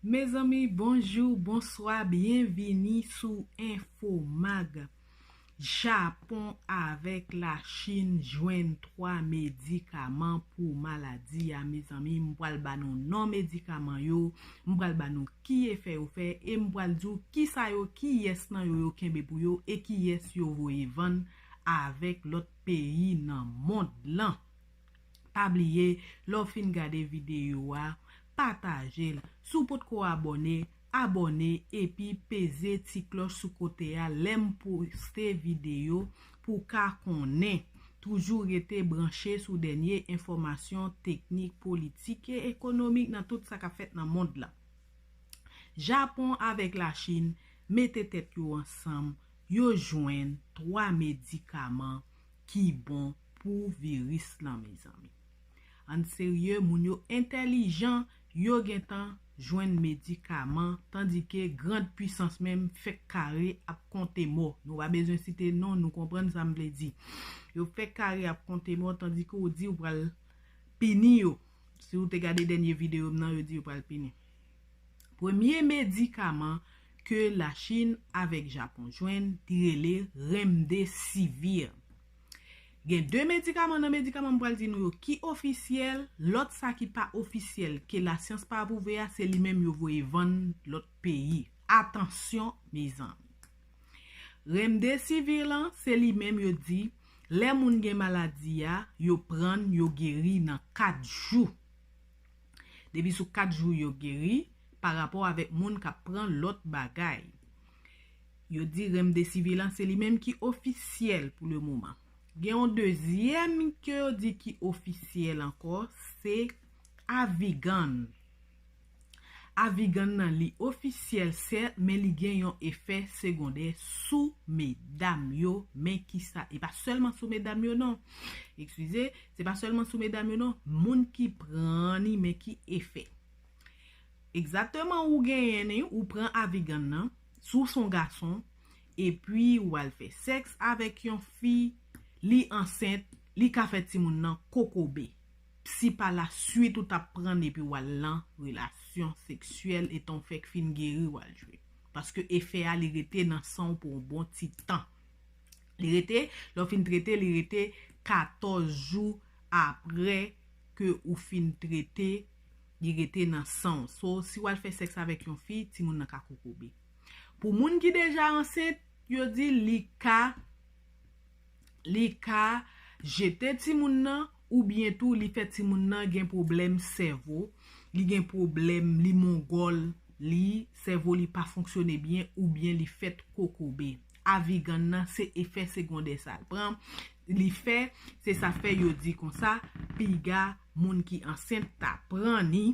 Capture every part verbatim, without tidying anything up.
Mezanmi, bonjou, bonswa, byenvini sou Infomag. Japon avèk Lachin jwenn twa medikaman pou maladi a, mezanmi. M pral ba nou non medikaman yo, m pral ba nou ki efè yo fè, e m pral di w kisa yo, kiyès nan yo yo kenbe pou yo, e kiyès yo voye vann avèk lòt peyi nan mond lan. Pa bliye, lè w fin gade videyo a, pataje l. Si w potko abòne, abòne epi peze ti klòch sou kote a lè m poste videyo pou w ka konnen. Toujou rete branche sou dènye enfòmasyon teknik, politik e ekonomik nan tout sa k ap fèt nan mond lan. Japon avèk Lachin mete tèt yo ansanm, yo jwenn twa medikaman ki bon pou viris lan, mezanmi. Ann serye, moun yo entèlijan, yo gentan jwenn medikaman, tandike grand pwisans menm fèk kare ap konte mò. Nou pa bezwen site non, nou konprann sa m vle di. Yo fèk kare ap konte mò, tandike w di w pral pini yo. Si w te gade dènye videyo m nan, yo di yo pral pini. Premye medikaman ke Lachin avèk Japon jwenn, li rele Remdesivir. Gen de medikaman nan medikaman m pral di nou yo ki ofisyèl, lòt sa ki pa ofisyèl, ke lasyans pa apwouve a, se li menm yo voye vann lòt peyi. Atansyon, mezanmi. Remdesivir lan, se li menm yo di, lè moun gen maladi a, yo pran l, yo geri nan kat jou. Depi sou kat jou yo geri, pa rapò avèk moun k ap pran lòt bagay. Yo di Remdesivir lan, se li menm ki ofisyèl pou le moman. Gen yon dezyèm ke yo di ki ofisyèl ankò, se Avigan. Avigan nan, li ofisyèl sèt, men li gen yon efè segondè sou medam yo. Men kisa, e pa sèlman sou medam yo non. Eskize, se pa sèlman sou medam yo non. Moun ki pran li, men ki efè. Egzakteman, ou genyen ni, ou pran Avigan nan, si w se yon gason, epi w al fè sèks avèk yon fi, li ansent, li ka fè timoun nan kokobe. Si pa la swit ou t ap pran epi w al nan relasyon seksyèl, etan w fèk fin geri, w al jwe. Paske efè a, li rete nan san w pou yon bon ti tan. Li rete, lè w fin trete, li rete katòz jou apre ke ou fin trete, li rete nan san w. So, si w al fè sèks avèk yon fi, timoun nan ka kokobe. Pou moun ki deja ansent, yo di li ka, li ka jete timoun nan, oubyen tou li fè timoun nan gen pwoblèm sèvo, li gen pwoblèm, li mongòl, li, sèvo li pa fonksyone byen, oubyen li fèt kokobe. Avigan nan, se efè segondè sa l pran, li fè, se sa fè yo di konsa, piga moun ki ansent ta pran ni,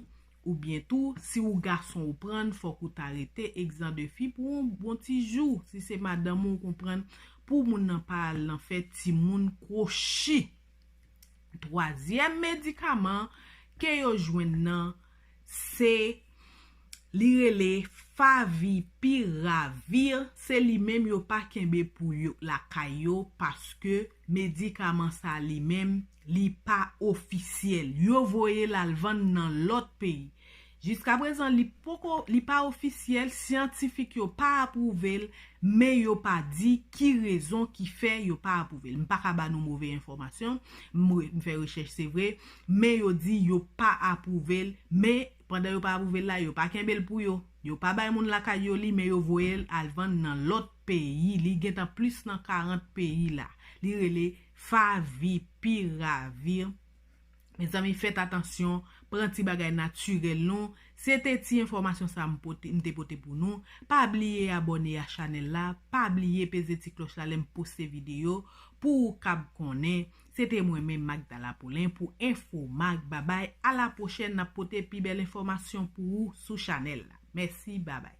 oubyen tou, si ou gason ou pran, fòk ou ta rete egzan de fi pou yon bon ti jou. Si se madanm ou, ou konprann, pou moun nan pa al nan fè timoun kwochi. Twazyèm medikaman ke yo jwenn nan, se, li rele Favipiravir, se li menm yo pa kenbe pou yo lakay yo, paske medikaman sa li menm, li pa ofisyèl. Yo voye l al vann nan lòt peyi. Jiskaprezan, li poko, li pa ofisyèl, syantifik yo pa apwouve l, men yo pa di ki rezon ki fè yo pa apwouve l. M pa ka ba nou move enfòmasyon, m re-, m fè rechèch, se vre, men yo di yo pa apwouve l, men pandan yo pa apwouve l la, yo pa kenbe l pou yo. Yo pa bay moun lakay yo li, men yo voye l al vann nan lòt peyi. Li gentan plis nan karant peyi la. Li rele Favipiravir. Mezanmi, fèt atansyon, pran ti bagay natirèl nou. Se te ti enfòmasyon sa m pote, m te pote pou nou. Pa bliye abòne a chanèl la, pa bliye peze ti klòch la lè m poste videyo pou ou kab konnen. Se te mwen menm Magdala Paulin pou Infomag. Babay, a la pwochèn, n ap pote pi bèl enfòmasyon pou ou sou chanèl la. Mèsi, babay.